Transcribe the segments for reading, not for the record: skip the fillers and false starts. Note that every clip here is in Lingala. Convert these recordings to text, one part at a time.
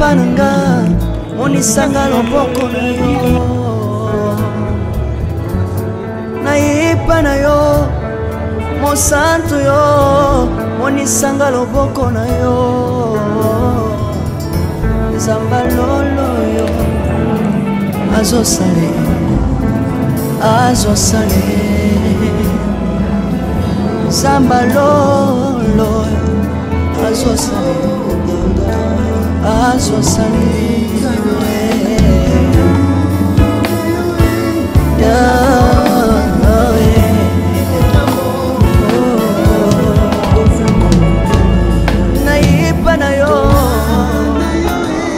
Papa na nga, monisanga loboko na yo. Nayepa na yo, mosantu yo, monisanga loboko na yo. Nzamba lolo yo, azosale, azosale. Nzamba lolo, azosale, azosale. Nayepa na yo,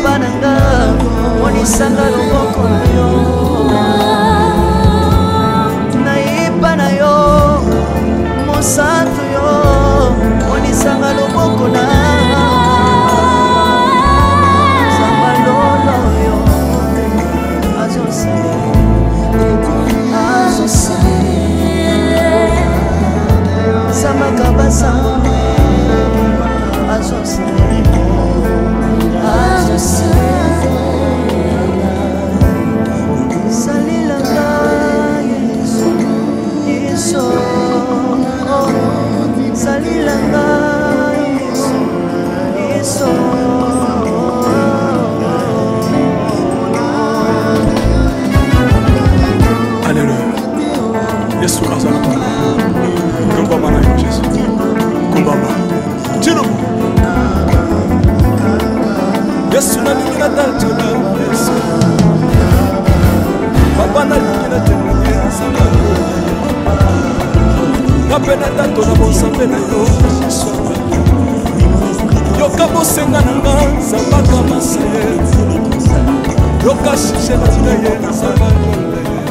pa na nga, monisanga loboko na yo. Nayepa na yo, mosantu yo, monisanga loboko na. Nzamba lolo yo, azosala, azosala. Nzamba kabasa, azosala, azosala. Salilanga Yesu, Yesu, oh. Salilanga Yesu, Yesu. Alléluia. Yesu aza na pamba. Kumbama na yo Jésus. Kumbama. Tino. Yesu nalingi natatola Yesu. Papa nalingi natémoigne nzambe. Nga mpe natatola bonzambe na yo Yesu. Yoka bosenga na nga nzambe akamasa ye. Yoka sujet na nga ye nzambe alonda ye.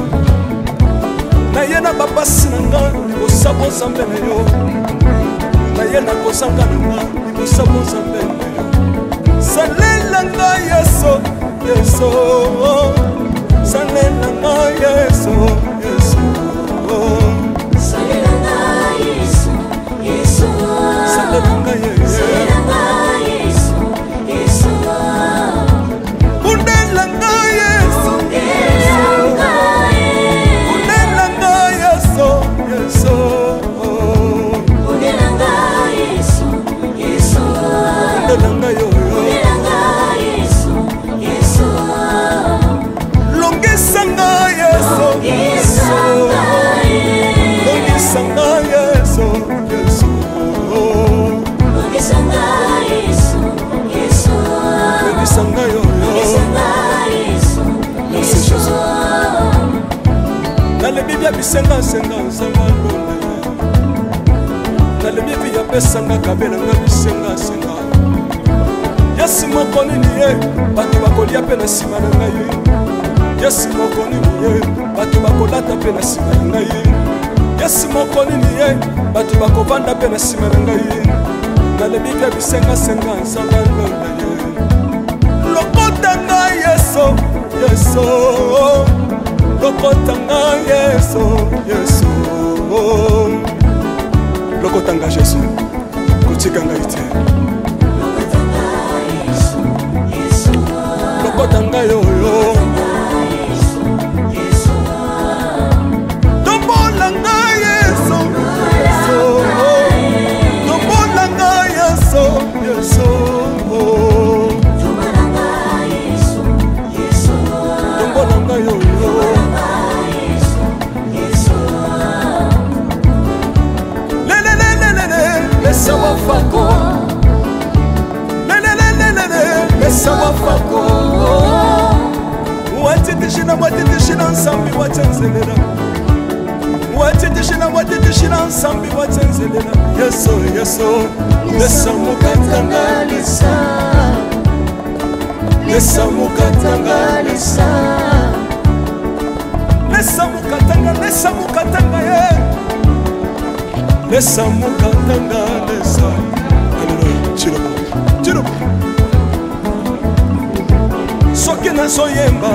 Naye na bapasi na nga libosa bonzambe na yo. Naye na kozanga na nga libosa bonzambe na yo. Salela nga Yesu, Yesu. Salela nga Yesu, Yesu. Salela nga Yesu, Yesu. Salela nga Yesu. Salela nga Yesu, Yesu. Bundela nga Yesu. Bundela nga Yesu. Bundela nga Yesu, Yesu. Bundela nga Yesu, Yesu. Bundela nga yo, yo. Bundela nga Yesu, Yesu. Longisa nga Yesu. Longisa nga Yesu. Longisa nga Yesu, Yesu. Longisa nga Yesu, Yesu. Longisa nga yo, yo. Longisa nga Yesu, Merci, Yesu. Jésus. Nalebi bia bisengasenga nzambe alonda ye. Nalebi vi apesanga kabelanga bisengasenga. Yesu moko nini ye, bato bakolia mpe na nsima na ngai. Yesu moko nini ye, bato bakolata mpe na nsima na ngai. Yesu moko nini ye, bato bakovanda mpe na nsima na ngai. Nalebi bia bisengasenga nzambe alonda ye. Lokota ngai Yesu, Yesu. Lokota ngai Yesu, Yesu. Lokota ngai Jésus, kotika ngai te. Lokota nga Yesu, Yesu. Lokota ngai oyo. Yesu, Yesu. Tombola ngai Yesu, Yesu. Tombola ngai Yesu, Yesu. Tombola nga Yesu, Yesu. Tombola ngai oyo. Yesu, Yesu. Lelelelelele, lesa wafako. Lelelelelele, lesa wafako. Watitishina, watitishina nsambi watsenzelela. Watitishina, watitishina nsambi watsenzelela. Yesu, Yesu, lesa mukatanga lesa, lesa mukatanga lesa. Lesa mukatanga, lesa mukatanga ye. Lesa mukatanga, lesa. Alléluia. Tshilombo, Tshilombo. Soki nazoyemba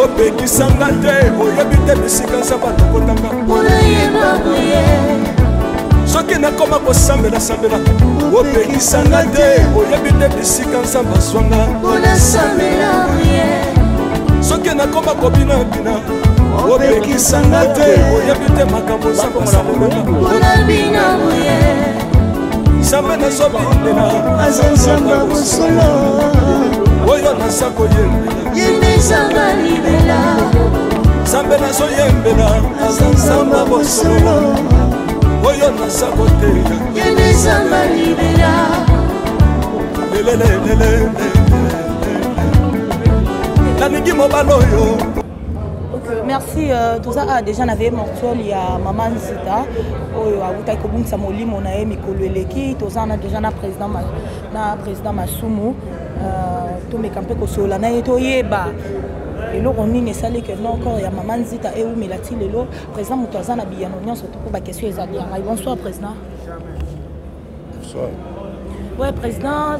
opekisanga te, oyebi te bisika nzambe alokotanga. Mpona yeba boye. Soki nakomi Nakoma kosambelasambela, opekisanga te, oyebi te bisika Nzambe azwanga. Soki nakoma kobinabina, opekisanga te, oyebi te makambo Nzambe asalelanga. Nzambe nazobindela aza Nzambe bosolo, oyo naza koyembela. Ye nde Nzambe libela. Nzambe nazoyembela aza Nzambe bosolo, oyo naza koteya. Ye nde Nzambe libela. Lelelelele, nalingi mobali oyo. Ok, merci. Toza awa déjà na veillée mortuaire ya mama Nzita oyo awutaki kobungisa molimo na ye mikolo eleki. Toza na déjà na président Masumu. Tomeka mpe kosolola na ye, toyeba eloko nini esali ke non, corps ya mama Nzita ewumela ti lelo. Président, moto aza na biyano nyonso to mpo baquestion ezali ya ngai. Bonsoir, président. Bonsoir. Ouais, président,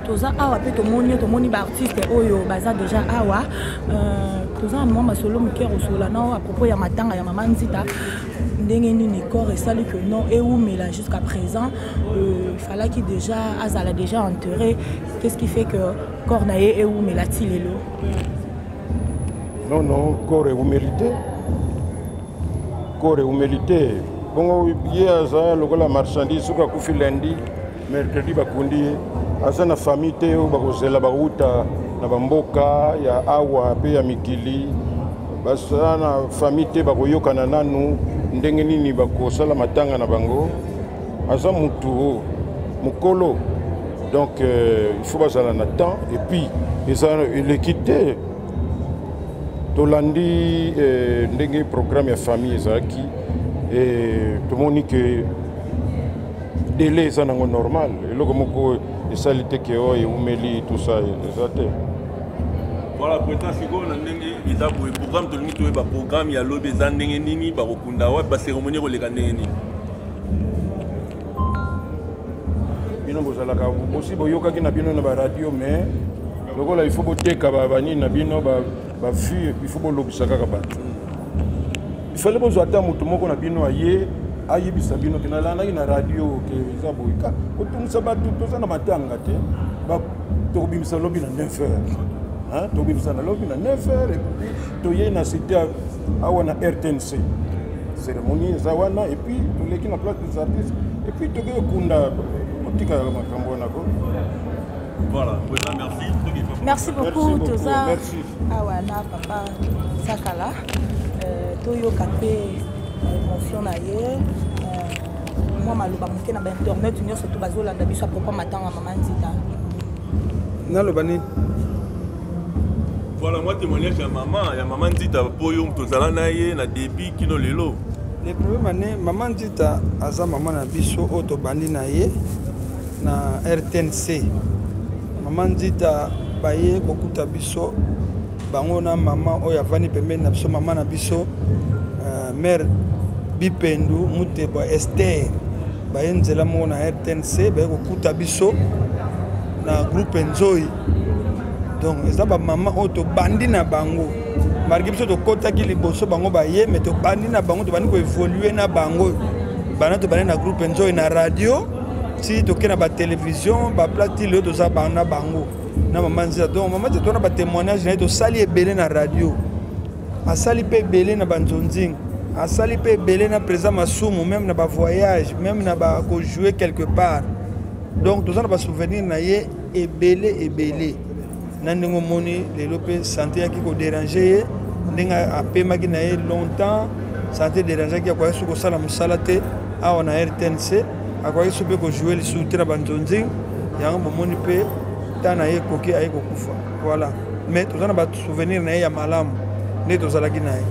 toza awa mpe tomoni baartiste oyo baza déjà awa. Toza na mwa masolo moke ya kosolola nao à propos ya matanga ya mama Nzita. Ndenge nini corps esali que non, ewumela jusqu'à présent? Il fallaki déjà azala déjà enterré. Qu'est-ce qui fait que corps na ye ewumela ti lelo? Non, non, corps ewumeli te, corps ewumeli te. Bongo ye aza lokola marchandise? Soki akufi lundi, mercredi bakundi ye. Aza na famille te oyo bakozela, bauta na bamboka ya awa mpe ya mikili. Baza na famille te, bakoyokana nanu ndenge nini bakosala matanga na bango? Aza mutu mokolo, donc il faut bazala na temps. Et puis eza eleki te. Tolandi ndenge programme ya famille ezalaki, tomoni ke délai eza nango normal. Eloko moko esali te ke oyo ewumeli, tout ça eza te. Voilà, président, sikoyo na ndenge eza boye, programme, tolingi toyeba programme ya lobi eza ndenge nini, bakokunda wapi, bacérémonie ekoleka ndenge nini? Bino bozalaka bosi boyokaki na bino na baradio, mais lokola il faut boteka banini na bino, bavue, il faut bolobisa kaka bato. Il fallait bozwa ata moto moko na bino aye ayebisa bino ke nalandaki na radio ke eza boye. Ka kotungisa bato, toza na matanga te. Tokobimisa lobi na 9 heures, tokobimisa na lobi na 9 heures, et puis toyei na cité awa na RTNC, cérémonie eza wana, et puis toleki na Place des Artistes, et puis tokoki okunda. Otikaka makambo wana ko. Voilà, président, merci. Merci beaucoup. Toza Merci. awa na papa Sakala. Toyoka mpe émotion na ye, mwa maloba moke na bainternet nyonso to bazolanda biso à propos matanga mama Nzita. Naloba nini? Voilà, moi, témoignage ya mama Nzita, mpo oyo tozala na ye na début kino lelo. Le problème ane, mama Nzita aza mama na biso oyo tobandi na ye na RTNC. Mama Nzita baye kokuta biso, bango na mama oyo avandi pembeni na biso, mama na biso mare Bipendu Mutebwa Ester, baye nzela moko na RTNC, baye kokuta biso na groupe Nzoi. Donc eza bamama oyo tobandi na bango, malgré biso tokɔtaki liboso, bango baye, mais tobandi na bango, tobandi koévoluer na bango. Bana tobandi na groupe Nzoi na radio, ti toke na batélévision, baplat, ti lelo toza na bango, na mama Nzita. Donc mama Nzita, tona batémoignage na ye, tosali ebele na radio, asali mpe ebele na banzonzinga, asali mpe ebele na président Masumu, même na bavoyage, même na bakojouer quelque part. Donc toza na basouvenir na ye ebele ebele. Na ndenge omoni lelo mpe santé yaki kodéranger ye, ndenge apemaki na ye longtemps, santé dérangeaki, akoki so kosala mosala te awa na RTNC, akoki so mpe kojouer lisusu te na banzonzinga. Yango bomoni mpe ntan na ye ekoki, aye kokufa. Voilà, mais toza na basouvenir na ye ya malamu nde tozalaki na ye.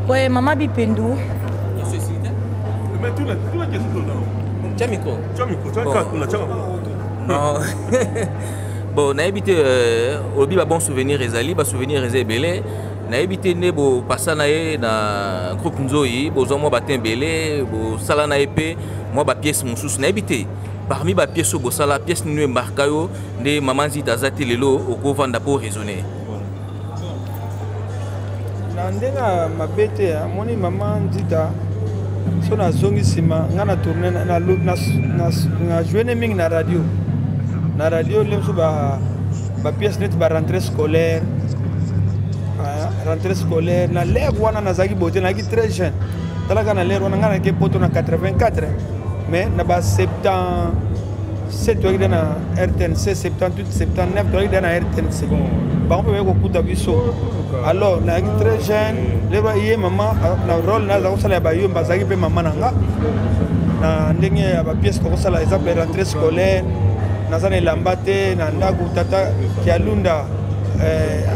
Ouais, mama Bipendu. Mais tuna question tona. Tia micro. Tia micro, tia kaka tuna, tia. Non. Bon, nayebi te, olobi ba bon souvenir ezali, ba souvenir eza ebele. Nayebi te nde bopasa na ye na groupe Nzoi, bozwa mwa batin ebele, bosala na ye mpe mwa bapièce mosusu. Nayebi te, parmi bapièce oyo bosala, pièce nini emarqua yo nde mama Nzita aza te lelo, okovanda mpo raisonner? Na ndenge ya mabe te, amoni mama Nzita So nazongi nsima, ngai na tourne na joue ne mingi na radio, na radio le mosusu bapièce neti barentrée scolaire, rentrée scolaire. Na l'heure wana nazalaki bote, nazalaki très jeune. Talaka, na l'heure wana ngai nake Poto na 84, mais na ba 77 toyaki da na RTNC, 78, 79 toyaki da na RTNC. Bango mpe baye kokuta biso. Alors nayaki très jeune. Lelo ye mama na rôle naza kosala ya bayomba, azalaki mpe mama na nga na ndenge ya bapièce tokosala. Exemple, rentrée scolaire, naza na elamba te na ndako, tata Kialunda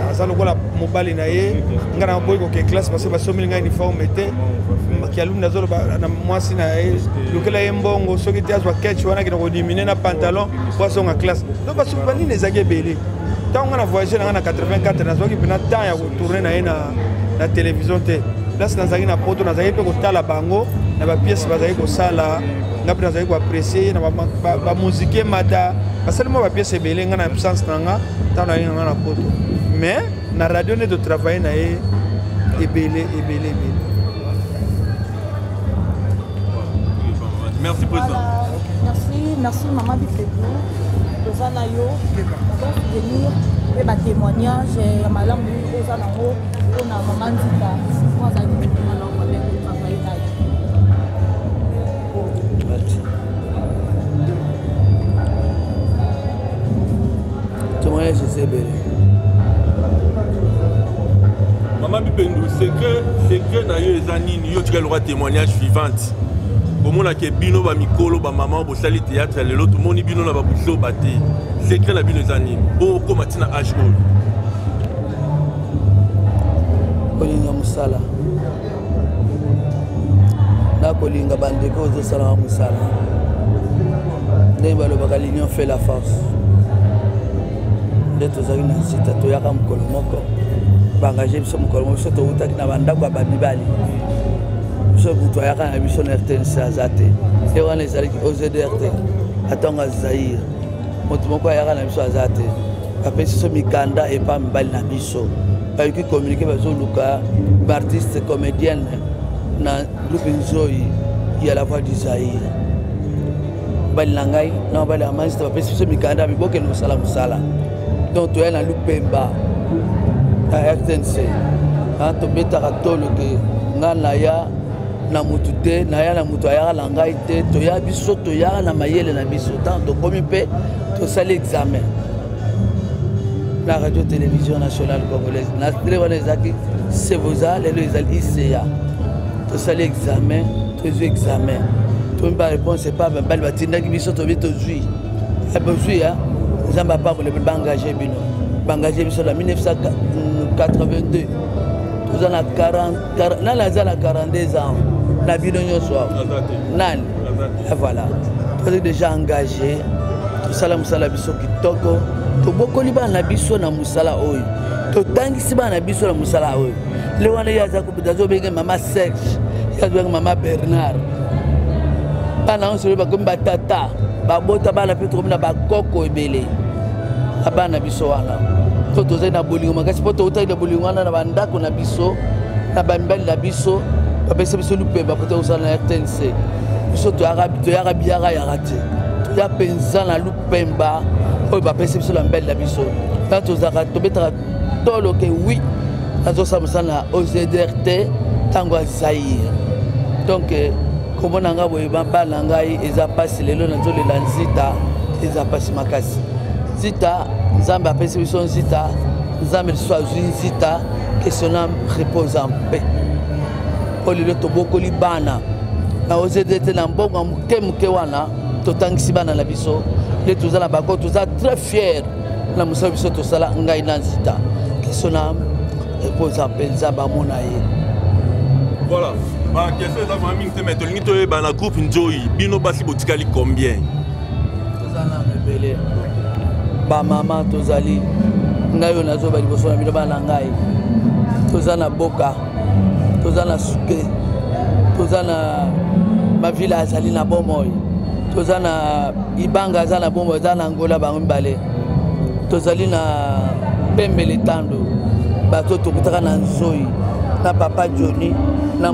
aza lokola mobali na ye. Ngai na boyi koke classe parce que basombeli ngai uniforme te. Kialunda azoloba na mwasi na ye: "Lukela ye mbongo, soki te azwa ketch wana, akende kodiminuer na pantalon po azonga classe." Donc basuki banini ezalaki ebele. Ntango ngai na voyage na ngai na 84, nazwaki mpena temps ya kotourner na ye na télévision te. Place nazalaki na Poto, nazalaki mpe kotala bango na bapièce bazalaki kosala. Ngai mpe nazalaki koapprécier ye na bamusike mata basali mwa bapièce ebele. Ngai na absence na nga, ntango nayaki na ngai na Poto, mais na radio nde totravaille na ye ebele, ebele, ebele. Merci, président. Voilà. Merci, merci mama Bifebu. Toza na yo bon souvenir mpe batémoignage ya malamu oza nango mpona mama Nzita po azalaki malamu avec kotravaille na ye. Merci. Témoignage eza ebele. Mama Bipendu, secret na yo eza nini? Yo tika lokwa témoignage vivante. Komonaka bino bamikolo, bamama bosali théâtre ya lelo, tomoni bino na babuzoba te. Secret na bino eza nini po okóma ntina age oyo? Kolinga mosala na kolinga bandeko ozosalaka mosala. Ndenge balobaka, "L'union fait la force." Nde tozalaki na Nzita, toyaka mokolo moko, baengage biso mokolo moko. Biso towutaki na bandako ya bamibali. Biso moto ayaka na biso na RTNC aza te. Te wana ezalaki OZRT, atango Zaire, moto moko ayaka na biso aza te. Bapesi biso mikanda epa mibali na biso, bayoki communiqué, bazoluka baartiste comédienne na groupe Nzoi ya La Voix du Zaire. Mobali na ngai na mobali ya Master bapesi biso mikanda, bibokende kosala mosala. Donc toya na lupemba na RTNC, tobetaka tolo ke ngai naya na motu te, naya na motu ayaka na ngai te. Toya biso, toyaka na mayele na biso. Ntango tokomi mpe tosali examen na Radio Télévision Nationale Congolaise, na tre wana ezalaki Sevoza, lelo ezali ICA. Tosali examen, tozwi examen, tomi baréponse epa mibali batindaki biso, tobi tozwi, bozwi. Nzambe apambola bino, baengage bino. Baengage biso na 1982. Toza na 40, nani aza na 42 ans na bino nyonso awa? Nani? Voilà, tozali déjà engagé. Tosala mosala biso kitoko, tobokoli bana na biso na mosala oyo, totangisi bana na biso na mosala oyo. Le wana ye aza azobenge mama Serge, ye azobenge mama Bernard. Bana nyonso oyo bakomi batata, babota bana, mpe tokomi na bakoko ebele na bana biso wana. To tozali na bolingo makasi mpo toutaki na bolingo wana na bandako na biso, na bamibali na biso. Bapesa biso lupemba po tokosala na RTNC. Biso toyaka biyaka yaka te, toya mpenza na lupemba oyo bapesi biso na mibali na biso. Ntango tozalaka, tobetaka tolo ke oui, nazosala mosala na OZRT ntango ya Zaire. Donc komona ngai boye, bana na ngai, eza mpasi. Lelo nazolela Nzita, eza mpasi makasi. Nzita, Nzambe apesi biso Nzita, Nzambe lisusu azwi Nzita. Que son âme repose en paix. Mpo lelo tobokoli bana na OZT na mbongo ya moke moke wana, totangisi bana na biso nde toza na bako. Toza très fier na mosala biso tosala, ngai na Nzita. Que son âme repose en paix, Nzambe amona ye. Voilà, baquestion eza vraiment mingi te, mais tolingi toyeba, na groupe Nzoi, bino basi botikali combien? Toza na ebele, bamama tozali. Ngai oyo nazoba liboso na bino, bana ngai, toza na Boka, toza na Suke, toza na Mavila azali na bomoi, toza na Ibanga aza na bomoi, aza na Angola, bango mibale. Tozali na Pembele Tando. Bato tokutaka na Nzoi na papa Johnny na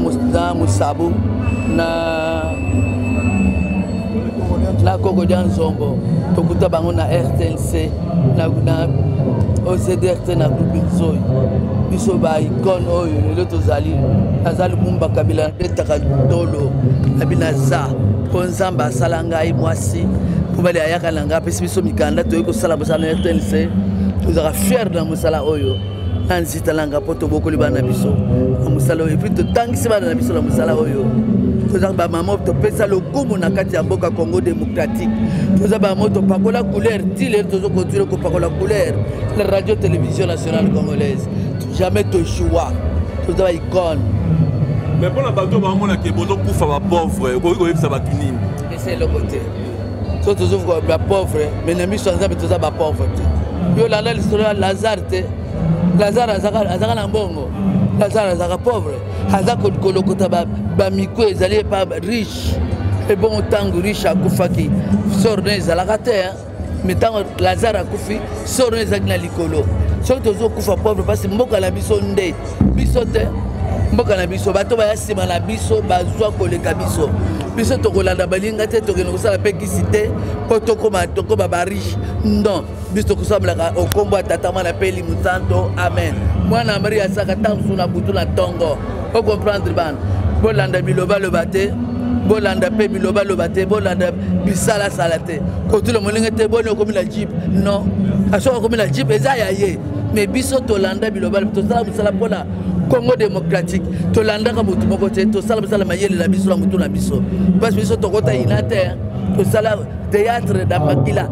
Mosabu. Na na koko dia nzombo tokuta bango na rtnc na, na ozrt na groupe nzoi. Biso ba icone oyo lelo tozali, naza Lumumba Kabila, nabetaka tolo nabi naza mpo Nzambe asala ngai mwasi, mobali ayaka na ngai, apesi biso mikanda, toyei kosala mosala na RTNC. Tozalaka fiere na mosala oyo na nzita na nga, mpo tobokoli bana na biso na mosala oyo, et puis totangisi bana na biso na mosala oyo. Toza bamama topesa lokumu na kati ya mboka Congo démocratique. Toza bamama topakola couleur ti lelo, tozokontinue kopakola couleur la Radio Télévision Nationale Congolaise. Jamais tojoua, toza baicone. Mais mpona bato bamonake bozokufa bapauvre, okoki koyebisa bato nini? Esa eloko te. So tozofuka bapauvre, mais na miso ya Nzambe toza bapauvre te. Yo landa lisolo ya Lazare te. Lazare azaka na mbongo? Lazare azaka pauvre, aza kolokota bamiko ezali epa riche. Ebongo ntango riche akufaki, sort ne ezalaka te. Mais ntango Lazare akufi, sort ne ezalaki na likolo. Soki tozokufa pauvre, mpasi mboka na biso nde biso te, mboka na biso, bato baya nsima na biso bazwa koleka biso. Biso tokolanda balinga te, tokende kosala mpe kisi te mpo tokoma tokoma bariche. Non, biso tokosambolaka okombo ya Tata, Mwana mpe Elimu Santo, amen. Mwana Maria asaka ntango mosusu na butu na ntongo. Ocomprendre bana, bolanda bilobaloba te, bolanda mpe bilobaloba te, bolanda bisalasala te, kotula moninga te, boni okomi na jeep. Non, asoki akomi na jeep, eza ya ye. Mais biso tolanda bilobaloba, tosala mosala mpona Congo démocratique, tolandaka motu moko te, tosala mosala mayele na biso na motu na biso, parce biso tokota ina te, tosala théâtre na makila.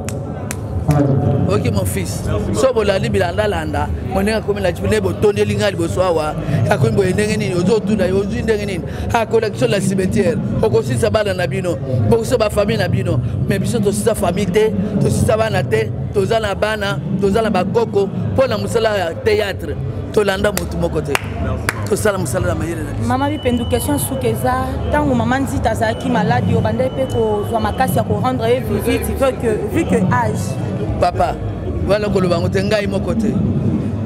Ok mon fils, so bolandi bilandalanda, moninga akomi na jipe nde botondeli ngai liboso awa, akomi boye ndenge nini? Ozotuna ozwi ndenge nini? Akolakisa na cimetière, okosisa bana na bino, bokosisa bafamille na bino. Mais biso tosisa famille te, tosisa bana te, toza na bana, toza na bakoko. Mpo na mosala ya théâtre, tolanda motu moko te, tosala mosala na mayele na biso. Mama Bipendu, question suka eza: ntango mama Nzita azalaki maladi, obandaki mpe kozwa makasi ya korendre ye visite, vu que âge? Papa, wana koloba yango te, ngai moko te.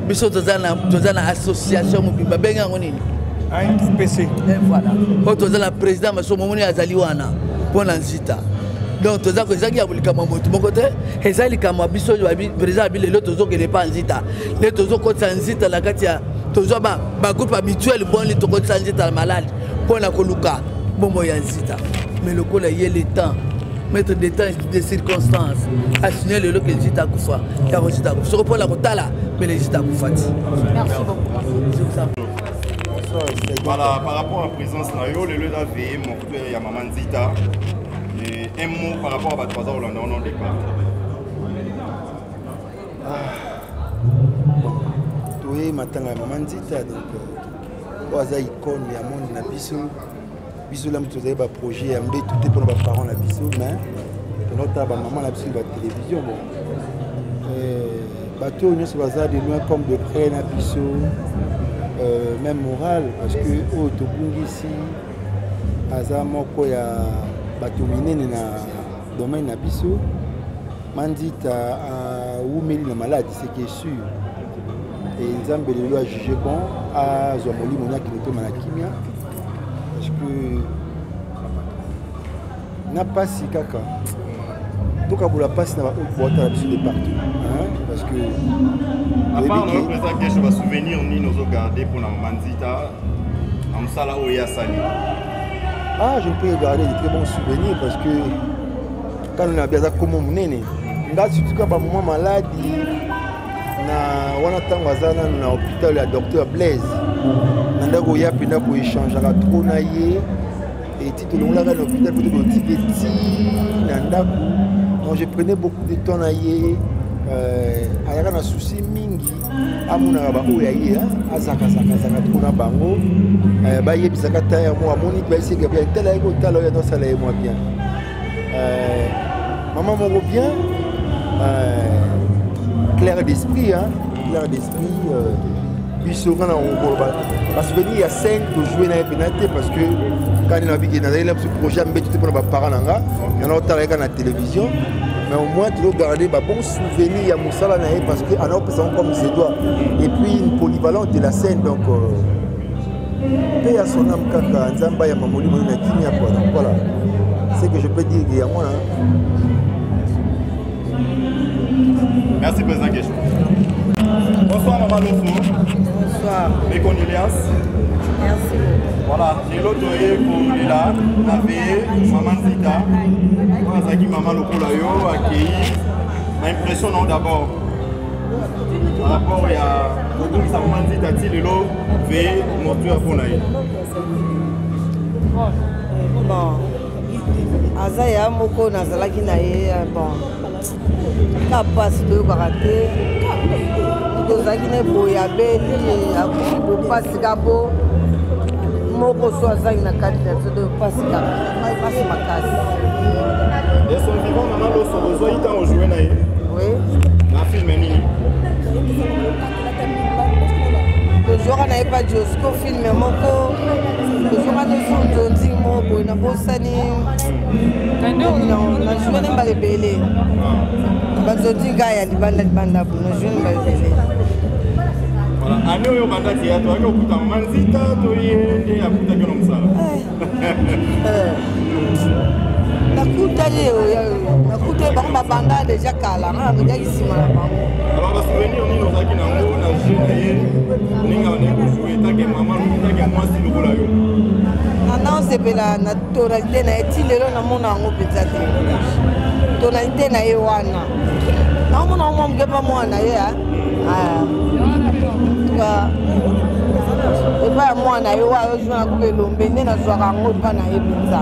Biso toza na association mobimba, bengi yango nini? ANPC. Voilà, oyo toza na président Maso, momoni azali wana mpo na Nzita. Donc toza, ezalaki ya likambo ya motu moko te, eza likambo ya biso. Président abi lelo tozokende mpa Nzita, nde tozokotisa Nzita na kati ya, tozwa bagroupe ya mutuelle, boni tokotisa Nzita na maladi mpo na koluka bomoi ya Nzita. Mais lokola ye le temps, maître de temps de circonstances, asigne lelo ke Nzita akufa, yango Nzita akufa. Soko mpona kotala mele Nzita akufa ti. Merci beaucoup. Voilà, par rapport à la présence na yo, lelo eza veillée mortuaire ya Mama Nzita. Et un mot par rapport à bato baza kolanda wana au départ. Ah, bon, toye matanga ya Mama Nzita, donc oyo aza icône ya monde na biso. Biso lamu tozali baprojet ya mbetu te mpona baparent na biso, mais tozotala bamama na biso na batélévision. Bon, bato oyo nyonso baza de loin comme de près na biso, même moral, parce que oyo tobungisi aza moko ya bato minene na domaine na biso. Mandita awumeli na maladi, ce qui est sûr, e Nzambe lelo ajuge bon azwa molimo nakende toma na kimia, parce que na pasi kaka tokabola mpasi na baoyo botala biso de partout, hein? Parce que à part na président Kesho, basouvenir nini ozogarde mpona Mama Nzita na mosala oyo ye asali? Ah, je peux garder de très bons souvenirs, parce que kano na bi aza komo monene nga, surtout ka bamoma maladi na wana, ntango aza nanu na hôpital ya docteur Blaise, na ndako oya mpenza koéchangeaka trop na ye. Eti tolongolaka na hôpital mpo tokotike ti na ndako, donc je prenais beaucoup de temps na ye. Ayaka na souci mingi, amonaka baoyo ya ye, azakazakazaka trop na bango, bayebisaka ta ya mo amoni bayesi Gabriel tala ye kotala oyo azosala ye mwa bien. Mama moko bien, clair d'esprit, hein? Clair d'esprit. Biso nga na koloba basouvenir ya scène tojoue na ye mpena te, parce que kani na biki nazali na biso projet ya mbetu te mpona baparent na nga, nana otala ye kaka na télévision. Mais au moins tozogarde babon souvenir ya mosala na ye, parce que ana opesa ngo comme se doit, et puis une polyvalente de la scène, donc Mpe ya son âme kaka Nzambe ayamba molimo na kimia quoi. Donc voilà ce que je peux dire yango wana. Merci président Kesho. Bonsoir maman Loso. Bonsoir. Mes condoléances. Merci. Voilà, lelo toye kolela na veye mama Nzita oyo azalaki mama lokola yo akei na impression nao d'abord par rapport ya kobungisa mama Nzita ti lelo veye mortuaire mpo na ye. Bon, aza ya moko nazalaki na ye bon ka mpasi toyokaka te tozalaki ne boye abeli akufi bopasi ka po moko so azangi na kati na biso to mpasi kaka mpasi makasi. De son vivant mama Loso ozwaki ntango ojoue na ye? Oui. Na filme nini? Tozwaka na ye pa Josco filme moko tozwaka nyonso nzonzi moko boye nabosani najoue ne mbala ebele banzonzi ngai ya libanda libanda bo najoue ne mbala ebele. Ani oyo banda théâtre ayaki okuta mama Nzita to ye nde akutaki na mosala? Nakutaki nakuta bango babanda deja kala, nga nakotaki nsima na bango. Alors basouvenir nini ozalaki nango na jeu na ye ndenge abandaki kojoue etake mama etake mwasi lokola yo? Nana osepela na tonalité na ye ti lelo namona yango mpenza te tonalité na ye wana naomona yango mwa moke mpa mwana na ye epai ya mwana ye oyo azozwa na kuba elombe nde nazwaka yango epai na ye mpenza.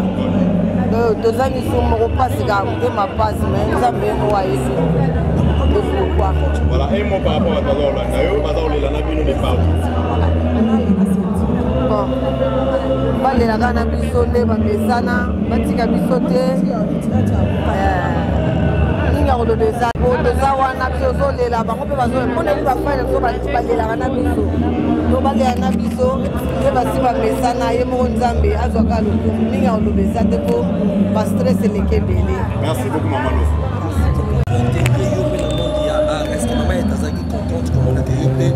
Toza misu moko mpasi kaka motema mpasi me Nzambe ye moko ayebi pourquoi. Voilà, un mot par rapport à baza kolanda yo, baza kolela na bino de partout. Bon, balelaka na biso nde bamesana batika biso te mingi ya koloba eza po toza wana biso ozolela bango mpe bazolela mpo nayebi bafai na biso balelaka na biso to balela na biso mpe basi bamesana ye moko Nzambe azwaka lokumu mingi ya koloba eza te mpo bastress eleki ebele. Merci beaucoup mama Loso. Intégré yo mpe na monde ya art, est ce que mama ete azalaki contente komona ke yo mpe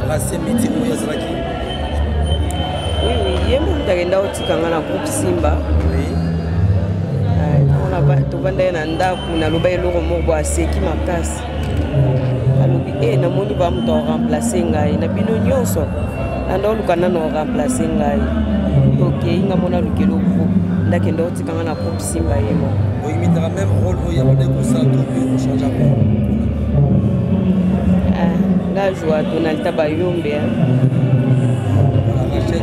embrasse métier oyo azalaki? Oui, oui, ye moto akenda kotika nga na groupe Simba. Tovanda ye na ndako, naloba eloko moko bo aseki makasi, alobi e namoni ba moto aremplace ngai na bino nyonso nanda oluka nano oremplace ngai tokei nga mona alukeli groupe ndakenda kotika nga na groupe Simba ye moko. Oimitaka même rôle oyo ya bande kosala to mpe ochange yango? Nga joua tonalita bayombe. Voilà, Rachel,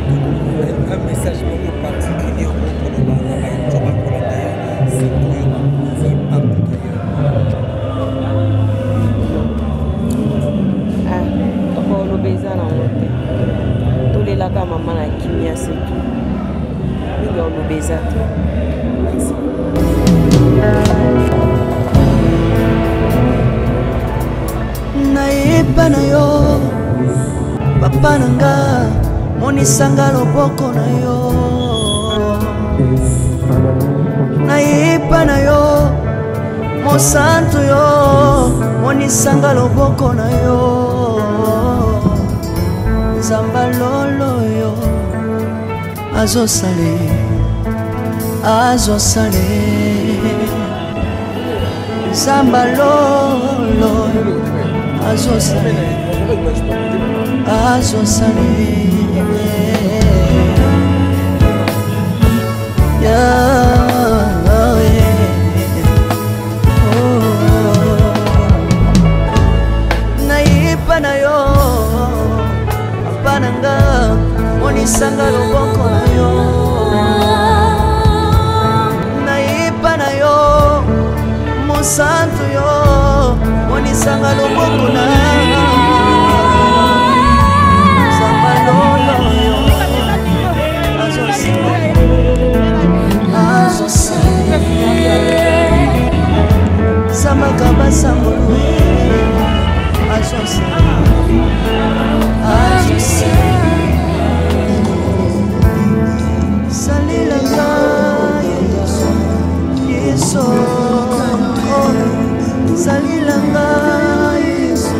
un message moko particulier okoloba na bainzo bakolanda yo sikoyo bakonzi partout ailleurs? Tokoloba eza nango te, tolelaka mama na kimia, surtout mingi oloba eza te. Nayeba na yo papa na nga, monisanga loboko na yo. Nayeba na yo mosantu yo, monisanga loboko na yo. Nzamba lolo yo azosale azosale Nzamba lolo azosale azosale. Nayepa na yo papa na nga, monisanga loboko na yo. Nayepa na yo mosantu yo, monisanga loboko na Nzamba lolo yo azosala azosala samaka basangolo azosala azosala salelanga Yesu Yesu, oh, salelanga Yesu.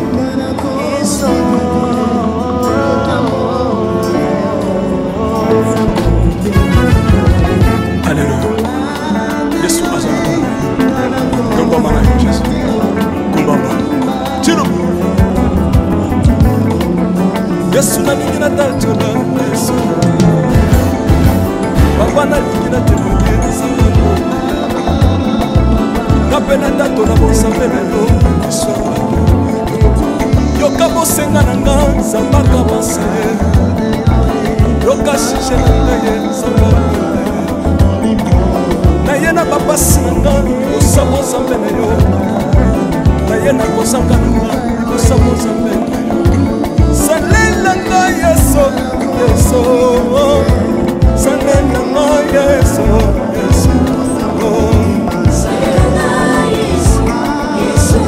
Nalingi natatola Yesu. Papa, nalingi natemoigne nzambe, nga mpe natatola bonzambe na yo liso ya bato. Yoka bosenga na nga, Nzambe akabase. Yoka sujet na ngai ye, Nzambe. Naye na bapasi na nga, osa bonzambe na yo. Naye na kozanga na nga, osa bonzambe na yo. Salela nga Yesu, Yesu. Salela nga Yesu, Yesu. Salela nga Yesu, Yesu.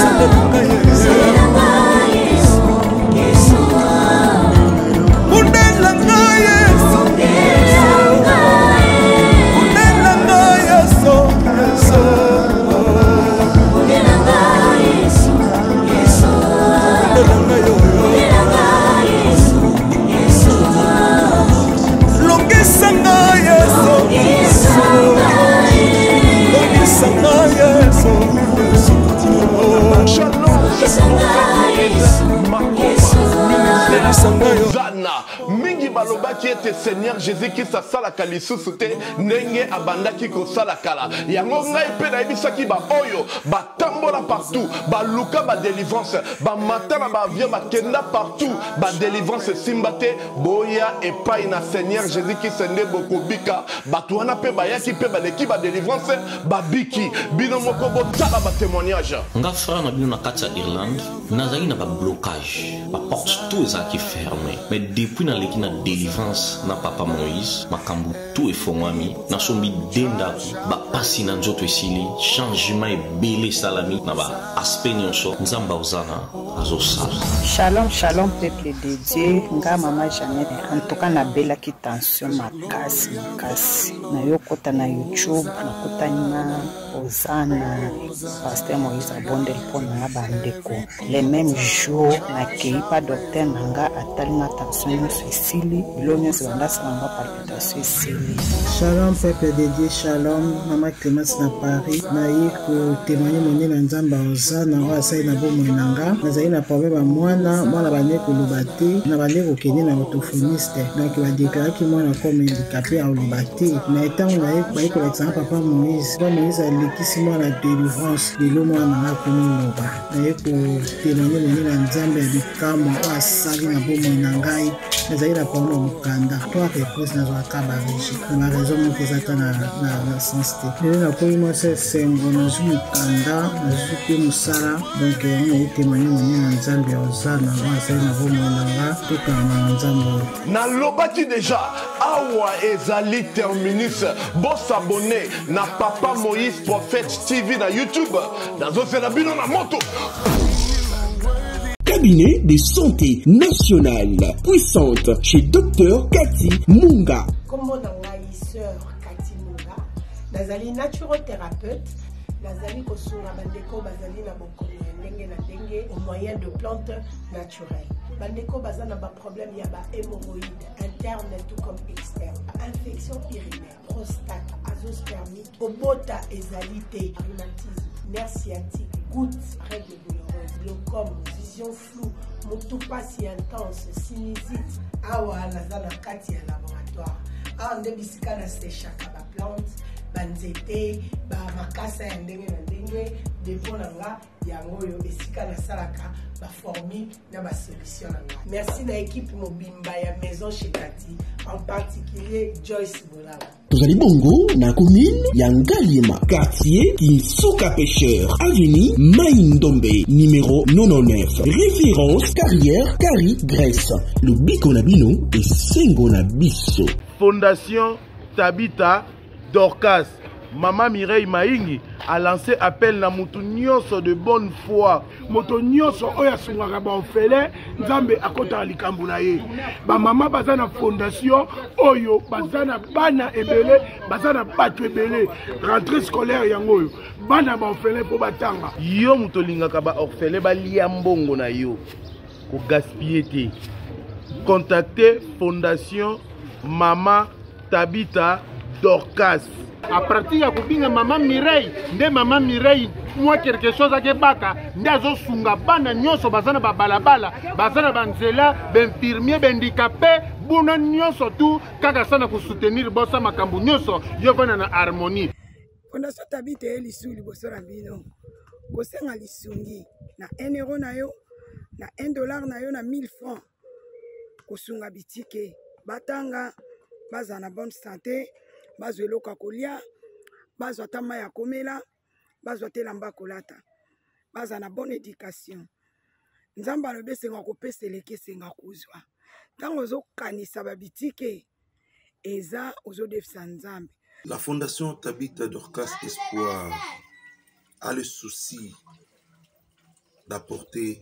Salela nga Yesu. Salela nga Yesu, Yesu. Bundela nga Yesu. Bundela nga Bundela nga Yesu, Yesu. Bundela nga Yesu, Yesu. Bundela nga yo. Bundela nga Yesu, Yesu. Longisa nga Yesu. Longisa nga. Longisa nga Yesu, Yesu. Longisa nga Yesu, Yesu. Longisa nga yo. Zana mingi balobaki ete Seigneur Jésus Christ asalaka lisusu te ndenge abandaki kosala kala. Yango ngai mpe nayebisaki baoyo batambola partout, baluka badelivrance, bamata na baavion, bakenda partout, badelivrance esimba te. Boya epai na Seigneur Jésus Christ nde bokobika. Bato wana mpe bayaki mpe baleki badelivrance, babiki. Bino moko botala batémoignage. Nga frère na bino na kati ya Irlande, nazalaki na bablocage, baporte tout ezalaki fermé, mais depuis naleki na délivrance na papa Moïse, makambo tout efongwami. Nasombi de ndako, bapasi na nzoto esili, changement ebele esalami na baaspect nyonso. Nzambe aozana azosala. Shalom, shalom, peuple de Dieu. Nga mama Jeannette, en tout cas nabelaki tension makasi makasi. Nayokota na YouTube, nakutani na Ozana, pasteur Moïse abondeli mpo na nga bandeko. Le même jour nakei pa docteur na nga, atali nga tension nyonso esili, bilo nyonso banda asala nga palpitation esili. Shalom peuple de Dieu, shalom mama Clemence na Paris. Naye kotémoigne monene na Nzambe Ozana oyo asali na bomoi na nga. Nazali na problème ya mwana, mwana bande koloba te, na bande kokende na orthophoniste, donc badeklaraki mwana comme handicapé, akoloba te. Mais ntango naye baye kolakisa nga papa Moïse, papa Moïse alekisi mwana délivrance, lelo mwana na nga akomi loba. Naye kotémoigne monene na Nzambe ya bikamwa oyo asali na bomoi na ngai. Nazali na problème ya mokanda, trois reprises nazwaka barejet na baraison moko eza ata na sens te. Lelo nakomi mwasi esengo, nazwi mokanda, nazwi mpe mosala, donc yango naye témoigne monene na Nzambe ya Ozana oyo asali na bomoi na nga. Tokanga na Nzambe oyo. Nalobaki deja awa ezali terminus. Bosabone na Papa Moïse Prophète TV na YouTube. Nazozela bino na moto. Cabinet de santé nationale puissante chez Dr Cathy Munga. Kombo na ngai sœur Cathy Munga, nazali naturothérapeute, nazali kosunga bandeko bazali na bokono ya ndenge na ndenge au moyen de plantes naturelles. Bandeko baza na baproblème ya ba hémorroïdes interne tout comme externe, infection urinaire, prostate, azoospermie, kobota ezali te, rhumatisme, nerf sciatique, goutte, règle douloureuse, glaucome, vision floue, motu pasi intense, sinusite. Awa naza na kati ya laboratoire, awa nde bisika nasechaka baplante, banzete, bamakasa ya ndenge na ndenge. Depo na nga yango oyo, esika nasalaka baformule na basolution na ngai. Merci na équipe mobimba ya Maison chez Kati, en particulier Joyce Bolaba. Tozali bongo na commune ya Ngaliema, quartier Kinsuka Pêcheur, avenue Maïndombe, numéro 99, référence Carrière Kari Grèce. Lobiko na bino esengo na biso. Fondation Tabitha Dorcas, Mama Mireille Maingi a lancé appel na mutu nyonso de bonne foi. Moto nyonso oyo asungaka baorphelin, Nzambe akotaka likambo na ye. Bamama baza na fondation oyo, baza na bana ebele, baza na bato ebele. Rentrée scolaire yango oyo, bana baorphelin mpo batanga. Yo moto olingaka baorphelin balia mbongo na yo, kogaspille te. Contacte Fondation Mama Tabitha Dorcas. A partir ya kobinga mama Mireille nde mama Mireille mwa quelque chose akebaka nde azosunga bana nyonso baza na babalabala baza na banzela bainfirmier bahandikape buna nyonso tu kaka sana kosoutenir bosa makambo nyonso yo vanda na harmonie. Fondation Tabitha ye lisu liboso na bino kosenga lisungi na 1 euro na yo na 1 dollar na yo na 1000 francs kosunga bitike batanga bazala na bonne santé bazwa eloko ya kolia bazwa ata mai ya komela bazwa te elamba ya kolata bazala na bonne éducation. Nzambe alobi esenga kopesa eleki esenga kozwa. Ntango ozokanisa babitike eza ozodefisa Nzambe. La Fondation Tabitha Dorcas Espoir a le souci d'apporter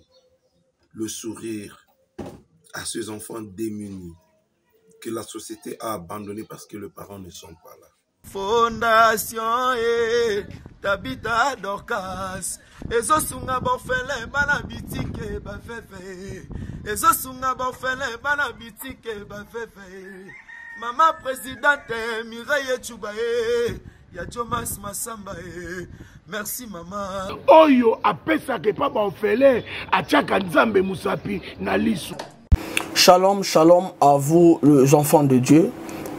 le sourire à ces enfants démunis que la société a abandonnés parce que les parents ne sont pas là. Fondation e Tabitha Dorcas ezosunga baorphelin bana bitike baveve ezosunga baorphelin bana bitike baveve mama présidente Mireille Echuba e ya Jomas Masamba e merci mama. Oyo apesaka epa baorphelin atiaka Nzambe mosapi na liso. Shalom, shalom à vous les enfants de Dieu.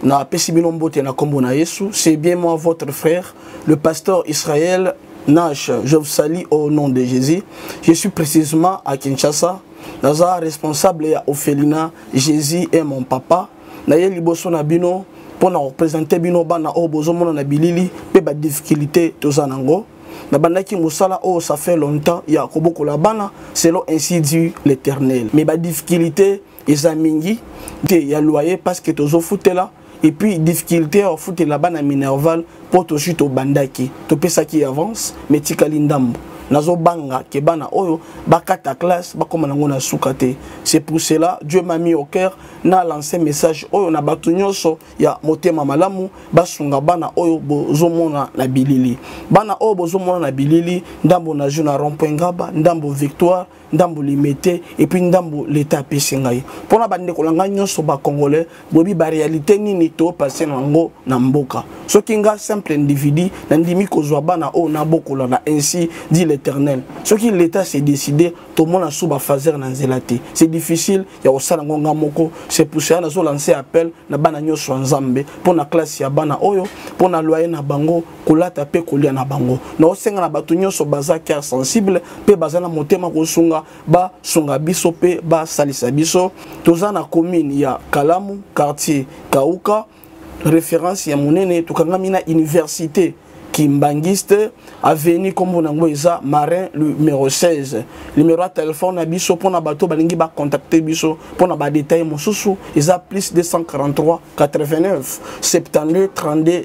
Na pesi bino mbote na kombo na Yesu. C'est bien moi votre frère, le pasteur Israël Nash. Je vous salue au nom de Jésus. Je suis précisément à Kinshasa. Naza responsable ya Orphelinat Jésus est mon papa. Na ye liboso na bino pour na représenter bino bana oyo bozomona na bilili pe ba difficulté toza nango. Nabandaki mosala oyo ça fait longtemps ya kobokola bana selon ainsi dit l'Éternel. Mais ba difficulté eza mingi te ya loyer parce que tozofutela et puis difficulté ya kofutela bana minerval po tozwi tobandaki topesaki avance mais tikali ndambo. Nazobanga ke bana oyo bakata classe bakoma nango na suka te. C'est pour cela Dieu m'a mis au cœur na lancer message oyo na bato nyonso ya motema malamu basunga bana oyo bozomona na bilili. Bana oyo bozomona na bilili ndambo na jeu na rond-point Ngaba, ndambo Victoire, ndambo Limete et puis ndambo l'État apesi ngai. Mpona bandeko na ngai nyonso ba Congolais boyebi ba réalité nini to passer nango na mboka. Soki nga simple individu nandimi kozwa bana oyo nabokola na ainsi dit l'Éternel. Soki l'État s'est décidé tomona sous ba phaser na nzela te. C'est difficile ya kosala ngo nga moko. C'est pour cela nazo lancer appel na bana nyonso ya Nzambe mpo na classe ya bana oyo, mpo na loyer na bango, kolata pe kolia na bango. Naosenga na bato nyonso baza cœur sensible pe baza na motema kosunga, basunga biso pe basalisa biso. Toza na commune ya Kalamu, quartier Kauka, référence ya monene, tokangami na université Kimbanguiste, avenue kombo nango eza Marin numéro 16. Numéro ya téléphone na biso pona bato balingi ba contacter biso pona ba détails mosusu eza plus 243 89 72 32.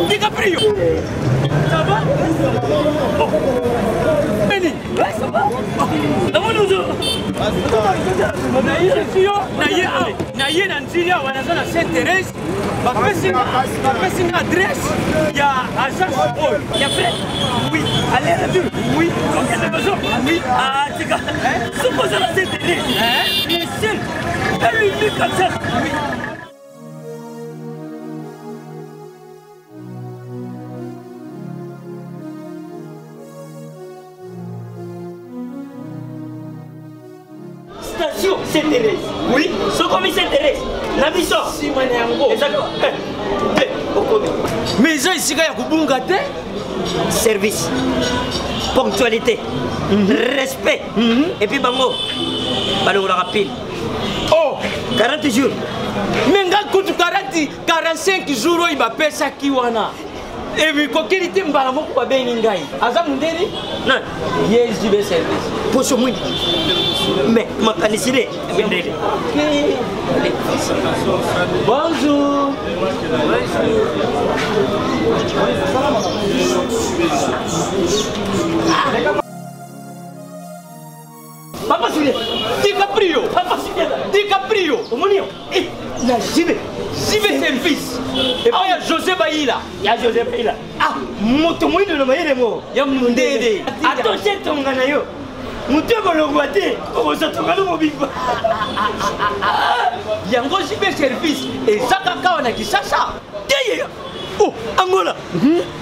DiCaprio! Ça va? Oh. Benny! Ouais, ça va? Naye na nzili awa naza na Sainte Thérèse, bapesi nga adresse ya agence oyo ya frais. Oui, aller retour. Oui, okende besoin. Oui, atika soki oza na Sainte Thérèse, le seul et l'unique agence. Oui. Station Sainte-Thérèse. Oui, sokomi Sainte-Thérèse. Na biso. Sima na yango. Ezali te okomi. Mais eza esika ya kobunga te. Service, ponctualité, respect. Et puis bango balongolaka pile. Oh, 40 jours. Mais nga kutu 40, 45 jours oyo bapesaki wana. Ebikokeli te mbala moko babengi ngai. Aza mundeli? Nani? Yezu be service. Poso mwindi. Mais makanisi ne mindele. Bonjour. Papa Julien DiCaprio, Papa Julien DiCaprio, omoni yo eh, na JB JB service epai ya José Bayila, ya José Bayila, ah moto moyindo na mayele mo ya mundele, atoshe tonga na yo moto ekolongwa te okozwa tongano mobimba. Yango JB service eza kaka awa na Kinshasa te ye oh Angola,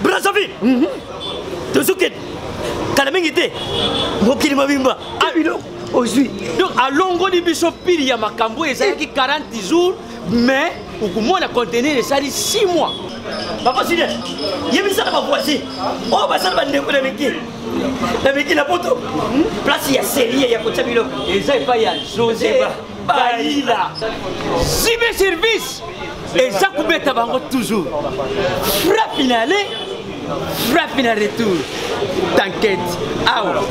Brazzaville, tozokende kala mingi te, mokili mobimba biloko ozwi. Donc alongoli biso pili ya makambo ezalaki 40 jours, mais okomona conteneur esali 6 mois. Papa Julien, yebisaka bavoisin oyo basala bandeko na mikili na mikili na poto, place ya serie ya kotya biloko eza epai ya José Bayila. Sibe service eza kobeta bango toujours frappe na aller, frappe na retour, t'inquiète awa.